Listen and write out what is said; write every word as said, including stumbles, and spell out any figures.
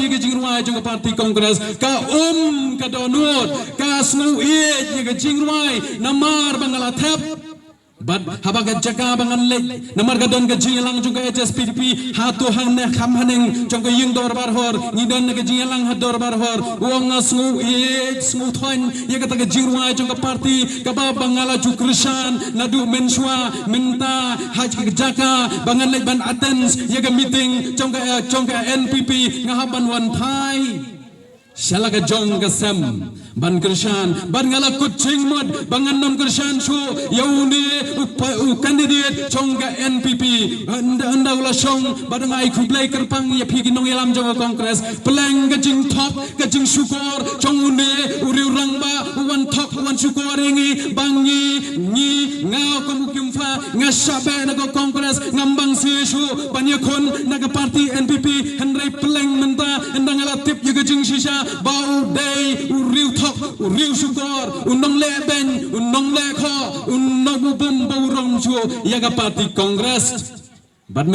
ka jingrwai jong ka party Congress, ka um ka dohnud, ka sngew ïeit ïa ka jingrwai namar ba nga la thep. Bad haba ka jaka ba ngan leit, namar ka don ka jingïalang jong ka H S P D P, hato hangne kham haneng jong ka ïing dorbar hor, ngi don na ka jingïalang ha dorbar hor, u ong nga sngew ïeit, sngew thoiñ ïa kata ka jingrwai jong ka party, kaba ba nga la ju kyrshan naduh mynshuwa, mynta ha ka jaka ba ngan leit ban attend ïa ka meeting jong ka, jong ka N P P, nga hap ban wan phai sha la ka jong ka sem ban kyrshan, bad nga la kut jingmut ba ngan nym kyrshan shuh ïa une u pa-, u candidate jong ka N P P. Ynda, ynda u la shong, bad nga ai khublei kyrpang ïa phi ki nongïalam jong ka Congress. Pleng ka jingthok, ka jingshukor jong une u riew rangbah u wan thok, u wan shukor ïa ngi, ba ngi, ngi, nga kum u Kyiempha, nga shah beh na ka Congress, ngam bang shisha shuh ban ïakhun na ka party N P P, hynrei pleng mynta, ynda nga la tip ïa ka jingshisha ba u dei u riew thok, u riew shukor, u nongleh beiñ, u nongleh khoh, u nong, u bym ba u rong shuh ïa ka party Congress. Bad